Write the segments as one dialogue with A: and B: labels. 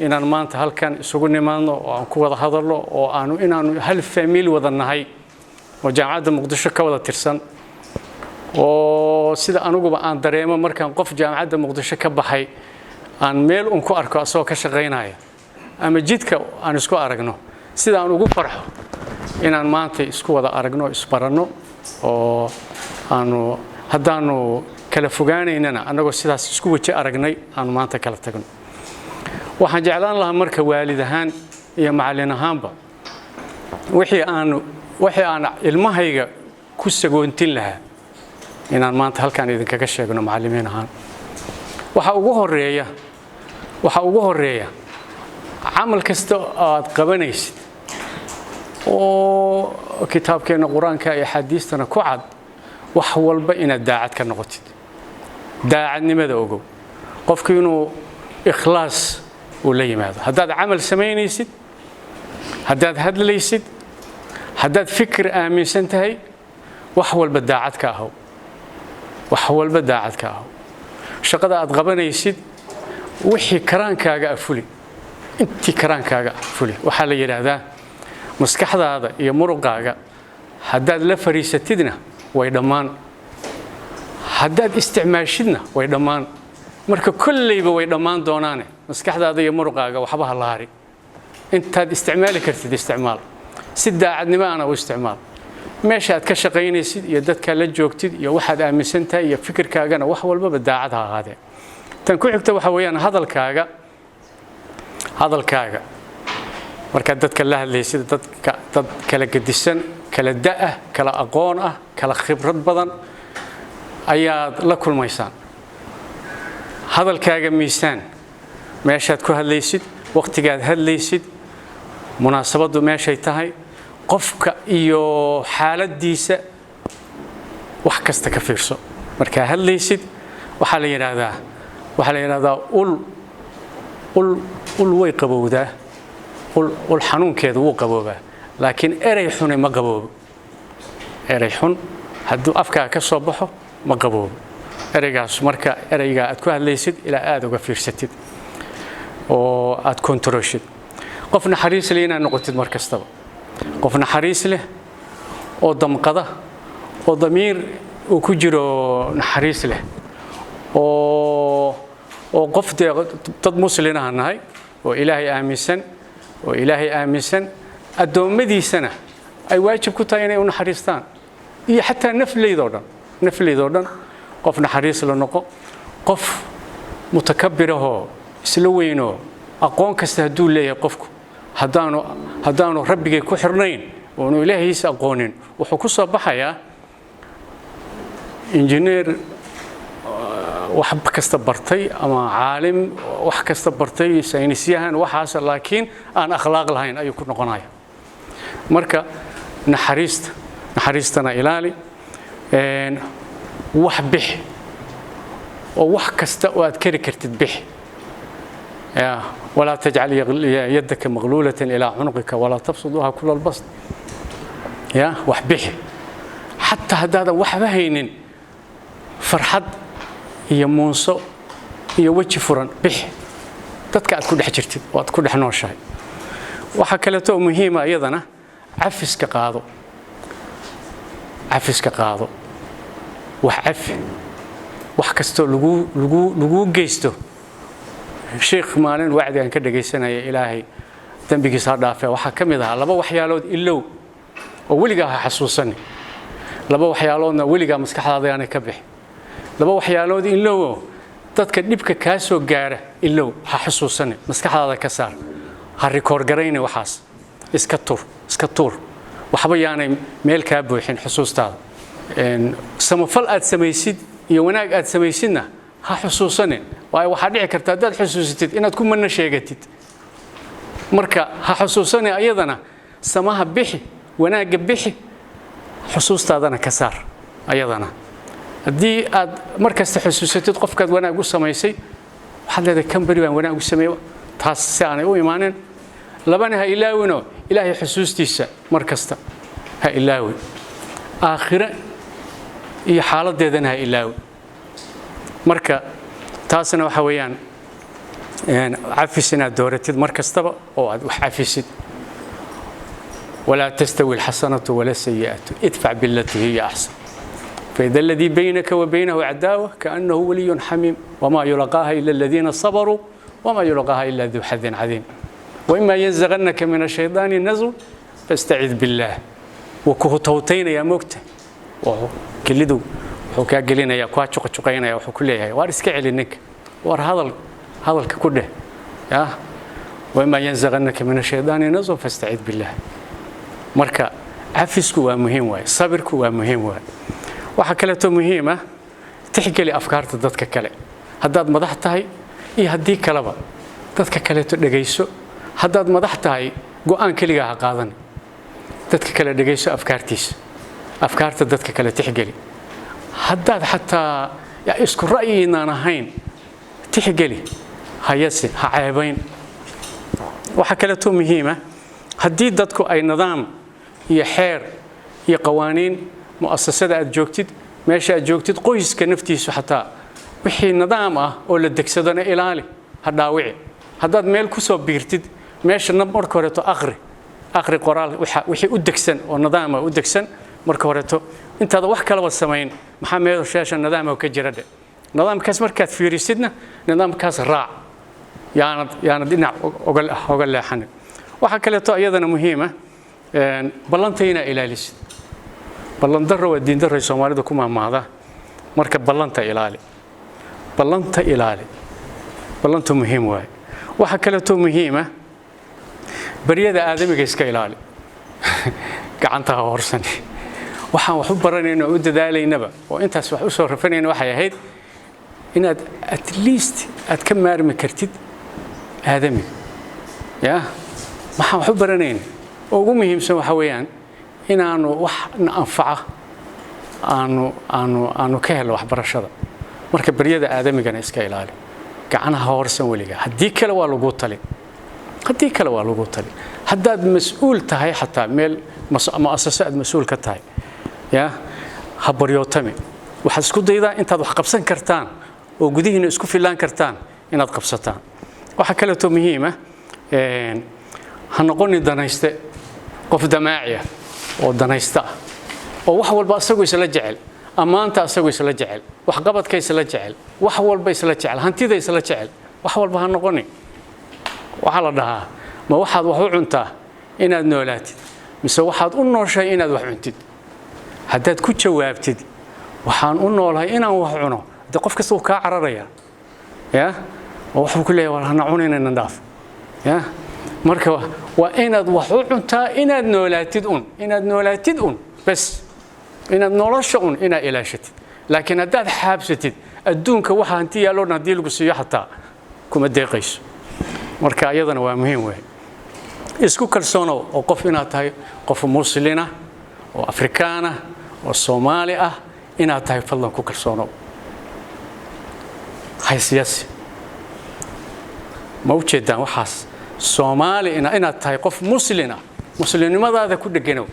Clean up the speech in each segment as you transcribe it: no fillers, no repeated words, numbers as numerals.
A: Inaan maanta halkan isugu nimaadno oo aan ku wada hadalno oo aanu inaanu hal family wada nahay oo Jaamacadda Muqdisho ka wada tirsan, oo sida aniguba aan dareemo markaan qof Jaamacadda Muqdisho ka baxay aan meel un ku arko asagoo ka shaqaynaya ama jidka aan isku aragno, sida aan ugu farxo, inaan maanta isku wada aragno, isbaranno, oo aanu haddaanu kala fogaanaynana annagoo sidaas isku weji aragnay aanu maanta kala tagno. Waxaan jeclaan lahaa marka waalid ahaan iyo macallin ahaanba wixii aan ilmahayga ku sagoontin lahaa inaan maanta halkaan idinkaga sheegno. Macallimiin ahaan, waxa ugu horeeya camal kasta aad qabanaysid oo kitaabkeenna Qur-aanka iyo axaadiistana ku cad, wax walba inaad daacad ka noqotid. Daacadnimada ogow, qofku inuu ikhlaas uu la yimaado haddaad camal samaynaysid, haddaad hadlaysid, haddaad fikir aaminsan tahay, wax walba daacad ka ahow, wax walba daacad ka ahow. Shaqada aad qabanaysid, wixii karaankaaga ah fuli, intii karaankaaga ah fuli. Waxaa la yidhaahdaa maskaxdaada iyo muruqaaga haddaad la fariisatidna way dhammaan, haddaad isticmaashidna way dhammaan. Marka kolleyba way dhammaan doonaane, maskaxdaada iyo muruqaaga waxba ha la hari. Intaad isticmaali kartid isticmaal, si daacadnimo ana u isticmaal. Meesha aad ka shaqaynaysid iyo dadkaa la joogtid iyo waxaad aaminsan tahay iyo fikirkaagana, wax walbaba daacad ha ahaadee. Tan ku xigta waxa weeyaan hadalkaaga. Hadalkaaga markaad dadka la hadlaysid, dadka dad kala gedisan, kala da'ah, kala aqoon ah, kala khibrad badan ayaad la kulmaysaan. Hadalkaaga miisaan, meeshaad ku hadlaysid, wakhtigaad hadlaysid, munaasabaddu meeshay tahay, qofka iyo xaaladdiisa, wax kasta ka fiirso markaa hadlaysid. Waxaa la yidhaahdaa ul way qabowdaa, ul xanuunkeedu wuu qaboobaa, laakiin erey xune ma qaboobo. Erey xun hadduu afkaaga ka soo baxo, ma qaboobo ereygaas. Marka ereygaa aad ku hadlaysid ilaa aada uga fiirsatid oo aad kontaroshid. Qof naxariis leh inaad noqotid mar kastaba, qof naxariis leh oo damqada oo damiir uu ku jiro, naxariis leh oo qof dee dad muslinaha nahay oo Ilaahay aaminsan, oo Ilaahay aaminsan, addoommadiisana ay waajib ku tahay inay u naxariistaan, iyo xataa nafleydoo dhan, nafleydoo dhan qof naxariis la noqo. Qof mutakabirahoo isla weynoo, aqoon kasta hadduu leeyahay qofku, haddaanu Rabbigay ku xirnayn oonu Ilaahiisa aqoonin, wuxuu ku soo baxayaa injineer wax kasta bartay ama caalim wax kasta bartay, saynisyahan waxaas, laakiin aan akhlaaq lahayn ayuu ku noqonaya. Marka naxariista, naxariistana ilaali. Wax bixi oo wax kasta oo aad kari kartid bixi. ولا تجعل يدك مغلولة إلى عنقك ولا تبسطها كل البسط. Ya wax bixi, xataa haddaadan waxba haynin, farxad iyo muunso iyo weji furan bixi dadka aad ku dhex jirtid oo aad ku dhex nooshahay. Waxaa kaleeto oo muhiima iyadana cafiska qaado, cafiska qaado. Wax cafi, wax kastoo laguu geysto. Sheikh maalin wacdi aan ka dhagaysanaya, Ilaahay dembigiisa ha dhaafee, waxaa ka mid ahaa: laba waxyaalood ilow oo weligaa ha xasuusani, laba waxyaaloodna weligaa maskaxdaada aanay ka bixi. Laba waxyaalood ilowoo: dadka dhibka kaa soo gaara ilow, ha xusuusani, maskaxdaada ka saar, ha rikoor garayni, waxaas iska tur, iska tuur, waxba yaanay meel kaa buuxin xusuustaada. Samafal aad samaysid iyo wanaag aad samaysidna ha xusuusanin, waayo waxaa dhici karta haddaad xusuusatid inaad ku manno sheegatid. Marka ha xusuusani ayadana. Samaha bixi, wanaagga bixi, xusuustaadana ka saar ayadana. Haddii aad mar kasta xusuusatid qofkaad wanaag u samaysay, waxaad leedahay: "Kan beri baan wanaag u sameeyey." Taas si aanay u imaanin, labana ha ilaawinoo: Ilaahay xusuustiisa mar kasta ha ilaawin, aakhire iyo xaaladeedana ha ilaawin. Marka taasna waxa weeyaan Cafis inaad dooratid mar kastaba oo aad wax cafisid. Walaa tastawi alxasanatu wala sayi'atu, idfac billatii hiya axsan, faida aladii baynaka wa baynahu cadaawa kaannahu waliyun xamiim, wamaa yulaqaaha ila aladiina sabaruu, wamaa yulaqaaha ila duu xadin cadiim. Waimaa yanzaqannaka min ashaydaani nasgun fastacid billaah. Wuu ku hutowtaynayaa, moogta, kelidu wuxuu kaa gelinayaa, kuwaa juqajuqaynaya, wuxuu ku leeyahay: "Waar iska celi ninka, waar hadal, hadalka ku dheh." Ya waimaa yanzaqannaka min ashaydaani nasgun fastacid billaah. Marka cafisku waa muhiim waaye, sabirku waa muhiim waaye. Waxaa kaleeto muhiim ah, tixgeli afkaarta dadka kale. Haddaad madax tahay iyo haddii kaleba, dadka kaleeto dhegayso. Haddaad madax tahay, go'aan keligaa ha qaadan, dadka kale dhegayso afkaartiisa, afkaarta dadka kale tixgeli. Haddaad xataa isku ra'yiinaan ahayn, tixgeli, hayase ha ceebayn. Waxaa kaleeto muhiima, haddii dadku ay nidaam iyo xeer iyo qawaaniin, mu'asasada aad joogtid, meesha aad joogtid, qoyska naftiisu xataa, wixii nidaam ah oo la degsadona ilaali, ha dhaawici. Haddaad meel ku soo biirtid meesha, marka horeeto aqri, aqri qoraal wixii u degsan oo nidaama u degsan. Marka horeeto intaada wax kalaba samayn, maxaa meesha nidaama ka jira dhe. Nidaamkaas markaad fiirisidna, nidaamkaas raac, yaanad dhinac oga leexanin. Waxaa kaleeto iyadana muhiima, ballanta inaa ilaalisid. Ballan darro waa diin darroy Soomaalidu ku maahmaahda. Marka ballanta ilaali, ballanta ilaali, ballantu muhiim waaye. Waxaa kaleeto muhiima, baryada aadamiga iska ilaali, gacanta ha horsani. Waxaan wax u baranayna oo u dadaalaynaba oo intaas wax u soo rafanayna waxay ahayd inaad at least aad ka maarmi kartid aadamiga. Ya maxaan wax u baranayna oo ugu muhiimsan waxa weeyaan inaanu wax na anfaca aanu ka helno waxbarashada. Marka baryada aadamigana iska ilaali, gacanaha horsan weliga. Haddii kale waa lagu talin, haddii kale waa lagu talin. Haddaad mas-uul tahay, xataa meel mu'asaso aad mas-uul ka tahay, ya ha baryootami. Waxaad isku daydaa intaad wax qabsan kartaan oo gudihiina isku filaan kartaan inaad qabsataan. Waxaa kaleeto muhiima, ha noqonin danayste, qof damaaci ah oo danaysta ah oo wax walba asagoo isla jecel, ammaanta asagoo isla jecel, waxqabadka isla jecel, wax walba isla jecel, hantida isla jecel. Wax walba ha noqonin. Waxaa la dhahaa: ma waxaad wax u cuntaa inaad noolaatid, mise waxaad u nooshahay inaad wax cuntid? Haddaad ku jawaabtid "waxaan u noolahay inaan wax cuno", dee qof kasta wuu kaa cararayaa, ya oo wuxuu ku leeyahay: "War hana cunayna, dhaaf." Ya marka waa inaad wax u cuntaa inaad noolaatid un, inaad noolaatid un bas, inaad nolosha un inaad ilaashatid. Laakiin haddaad xaabsatid, adduunka waxa hanti yaalloo dhan haddii lagu siiyo xataa kuma deeqayso. Marka iyadana waa muhiim wey. Isku kalsoonow oo qof inaad tahay qof muslina oo Afrikaana oo Soomaali ah inaad tahay, fadlan ku kalsoonow. Haysyasi ma u jeedaan waxaas? Soomaali inaad tahay, qof muslina, muslimnimadaada ku dheganow,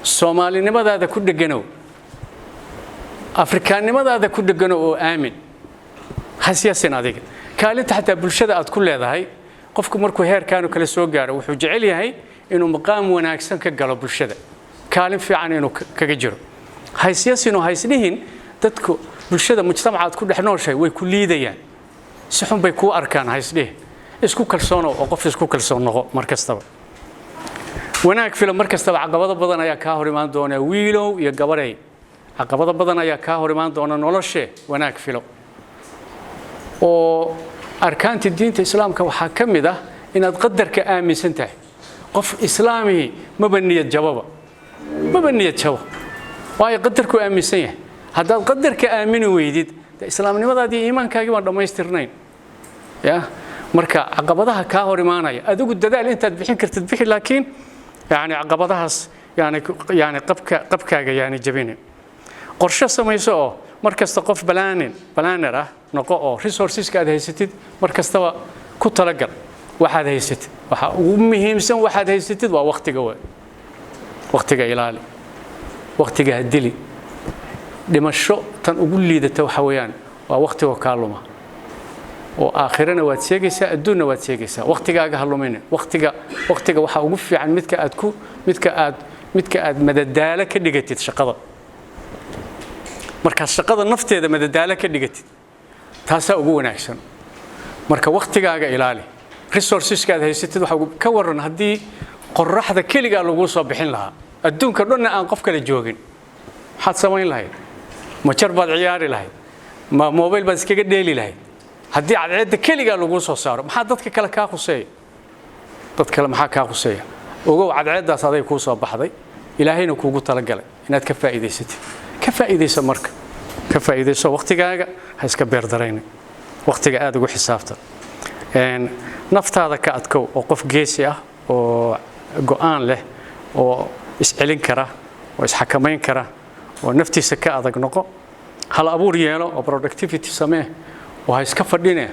A: Soomaalinimadaada ku dheganow, Afrikaannimadaada ku dheganow oo aamin. Hasyasin adiga kaalinta xataa bulshada aad ku leedahay. Qofku markuu heerkaanu kala soo gaaro, wuxuu jecel yahay inuu maqaam wanaagsan ka galo bulshada, kaalin fiican inuu kaga jiro. Haysyasinoo haysdhihin dadku bulshada, mujtamaca aad ku dhex nooshahay way ku liidayaan, si xun bay kuu arkaan, haysdhihin. Isku kalsoonow oo qof isku kalsoon noqo mar kastaba. Wanaag fila mar kastaba. Caqabado badan ayaa kaa hor imaan doona, wiilow iyo gabarey, caqabado badan ayaa kaa hor imaan doona noloshee. Wanaag filo. Oo arkaanta diinta Islaamka waxaa ka mid ah inaad qadarka aaminsan tahay. Qof Islaamihii maba niyad jababa, maba niyad jabo, waayo qadarkuu aaminsan yahay. Haddaad qadarka aamini weydid, dee islaamnimadaadii, iimaankaagii baan dhammaystirnayn. Ya marka caqabadaha kaa hor imaanaya, adigu dadaal intaad bixin kartid bixi, laakiin yani caqabadahaas yani qabkaaga yani jabini. Qorshe samayso oo mar kasta qof planner ah noqo, oo resourceska aad haysatid mar kastaba ku talagal. Waxaad haysatid, waxa ugu muhiimsan waxaad haysatid waa waqtiga. Waay waqtiga ilaali, waqtiga ha dili. Dhimasho tan ugu liidata waxa weeyaan waa waqtigoo kaa luma. Oo aakhirana waad seegaysaa, adduunna waad seegaysaa. Waqtigaaga ha luminin. Waqtiga waxaa ugu fiican midka aad madadaalo ka dhigatid shaqada. Markaad shaqada nafteeda madadaalo ka dhigatid, taasaa ugu wanaagsan. Marka waqtigaaga ilaali, resourceska aad haysatid. Waxa ka waran haddii qoraxda keligaa laguu soo bixin lahaa, adduunka dhanna aan qof kale joogin? Maxaad samayn lahayd? Ma jar baad ciyaari lahayd? Ma mobile baad iskaga dheeli lahayd? Haddii cadceedda keligaa laguu soo saaro, maxaa dadka kale kaa khuseeya? Dad kale maxaa kaa khuseeya? Ogow, cadceeddaas aday kuu soo baxday, Ilaahayna kuugu talagalay inaad ka faa'iidaysatid. Ka faa'iidayso. Marka ka faa'iidayso, waqtigaaga ha iska beerdaraynin, waqtiga aada ugu xisaabtan. Naftaada ka adkow oo qof geesi ah oo go'aan leh oo iscelin kara oo isxakamayn kara oo naftiisa ka adag noqo. Hal abuur yeelo oo productivity samee, oo ha iska fadhine,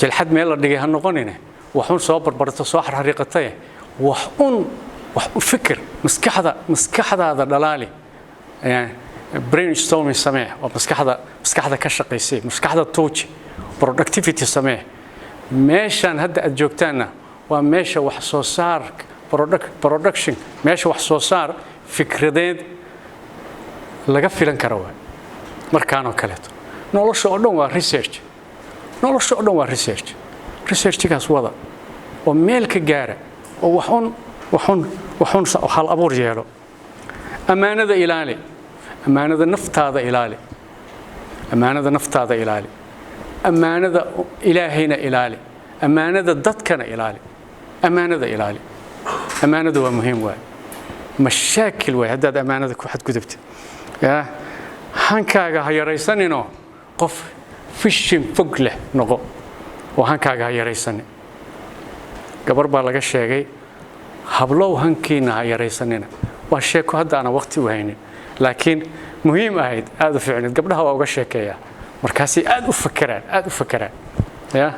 A: jalxad meel la dhigay ha noqonine. Wax un soo barbarto, soo xarxariiqataye, wax un wax u fikir. Maskaxdaada dhalaali, brainstorming samee oo maskaxda ka shaqaysay, maskaxda tuuji, productivity samee. Meeshaan hadda aad joogtaanna waa meesha wax soo saar, production, meesha wax soo saar fikradeed laga filan karo waay. Markaanoo kaleeto nolosha oo dhan waa research, nolosha oo dhan waa research. Researchgaas wada oo meel ka gaara oo waxun hal abuur yeelo. Ammaanada ilaali, ammaanada naftaada ilaali, ammaanada naftaada ilaali, ammaanada Ilaahayna ilaali, ammaanada dadkana ilaali. Ammaanada ilaali, ammaanada waa muhiim waay. Mashaakil waay haddaad ammaanada ku xadgudubtid. Ya hankaaga ha yaraysaninoo qof vision fog leh noqo oo hankaaga ha yaraysanin. Gabar baa laga sheegay, hablow, hankiina ha yaraysanina. Waa sheeko hadda aanan waqti u haynin, laakiin muhiim ahayd, aada u fiicneed. Gabdhaha waa uga sheekeeyaa, markaasay aada u fakeraan, aada u fakeraan. Ya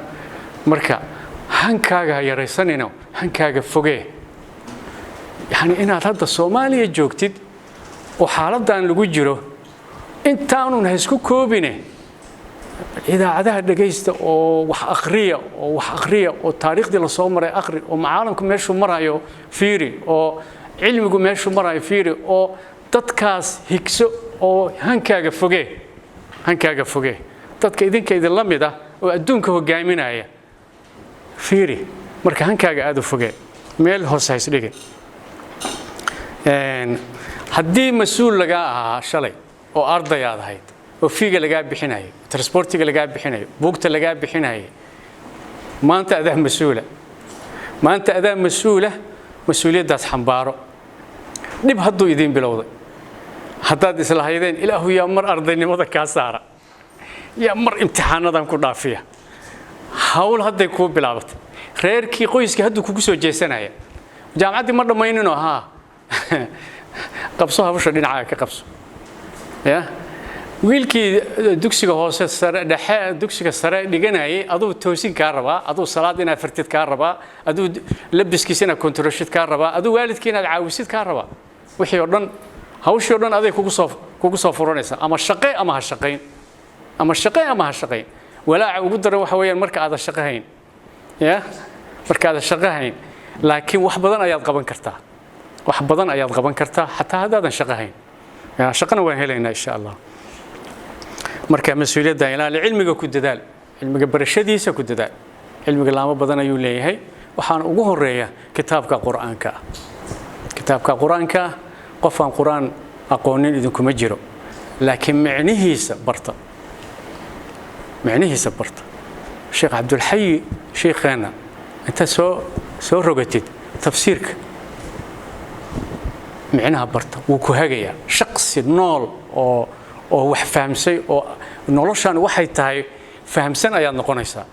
A: marka hankaaga ha yaraysanino, hankaaga fogee. Yacni inaad hadda Soomaaliya joogtid oo xaaladdan lagu jiro intaanun ha isku koobine. Idaacadaha dhegaysta oo wax akhriya, oo wax akhriya, oo taariikhdii lasoo maray akhri, oo caalamku meeshuu marayo fiiri, oo cilmigu meeshuu marayo fiiri, oo dadkaas higso, oo hankaaga fogee, hankaaga fogee. Dadka idinka idinla mid ah oo adduunka hogaaminaya fiiri. Marka hankaaga aada u fogee, meel hoose ha isdhigin. Haddii mas-uul lagaa ahaa shalay oo arday aad ahayd oo feega lagaa bixinayo, transportiga lagaa bixinayo, buugta lagaa bixinayay, maanta adaa mas-uula, maanta adaa mas-uula. Mas-uuliyaddaas xambaaro. Dhib hadduu idiin bilowday, haddaad islahaydeen, "Ilaahu yaa mar ardaynimada kaa saara, yaa mar imtixaanadan ku dhaafiya," hawl hadday kuu bilaabatay. Reerkii, qoyskii hadduu kugu soo jeesanaya. Jaamacaddii ma dhammayninoo haa, qabso hawsha, dhinacaaga ka qabso. Ya wiilkii dugsiga hoose, sare, dhexe, dugsiga sare dhiganayay, aduu toosin kaa rabaa, aduu salaad inaad fartid kaa rabaa, aduu labiskiisa inaad kontroshid kaa rabaa, aduu waalidkii inaad caawisid kaa rabaa. Wixii oo dhan, hawshii oo dhan aday kugu soo furanaysaa. Ama shaqe ama ha shaqayn, ama shaqe ama ha shaqayn. Walaaca ugu daran waxa weeyaan marka aadan shaqo hayn. Ya marka aadan shaqo hayn, laakiin wax badan ayaad qaban kartaa, wax badan ayaad qaban kartaa xataa haddaadan shaqo hayn. Ya shaqana waan helaynaa, insha Allah. Marka mas-uuliyadda ilaali, cilmiga ku dadaal, cilmiga barashadiisa ku dadaal. Cilmiga laamo badan ayuu leeyahay. Waxaana ugu horeeya kitaabka Qur-aanka ah. Kitaabka Qur-aanka ah, qof aan Qur-aan aqoonin idinkuma jiro, laakiin micnihiisa barta, micnihiisa barta. Sheekh Cabdulxayi, sheekheenna, intaad soo rogatid tafsiirka, micnaha barta, wuu ku hagayaa. Shaqsi nool oo wax fahamsay oo noloshan waxay tahay fahamsan ayaad noqonaysaa.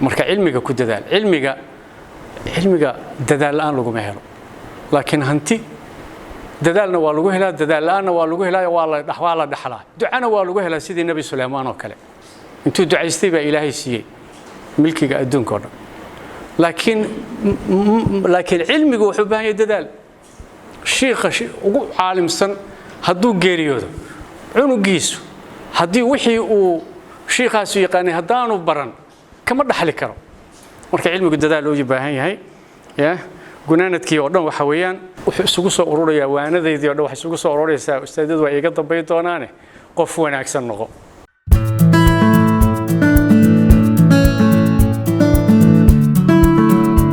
A: Marka cilmiga ku dadaal. Cilmiga dadaal la'aan laguma helo, laakiin hanti dadaalna waa lagu helaa, dadaal la'aanna waa lagu helaa, waa la dhaxlaa, ducana waa lagu helaa, sidii Nebi Suleymaan oo kale. Intuu ducaystay baa Ilaahay siiyey milkiga adduunka oo dhan. Laakiin cilmigu wuxuu u baahan yahay dadaal. Shiikha ugu caalimsan hadduu geeriyoodo, cunugiisu haddii wixii uu Shiikhaasu yaqaanay haddaanu baran, kama dhaxli karo. Marka cilmigu dadaal loo baahan yahay. Ya gunaanadkii oo dhan waxa weeyaan, wuxuu isugu soo ururayaa, waanadaydii oo dhan waxay isugu soo ururaysaa, ustaadadu waa iiga dambayn doonaane, qof wanaagsan noqo.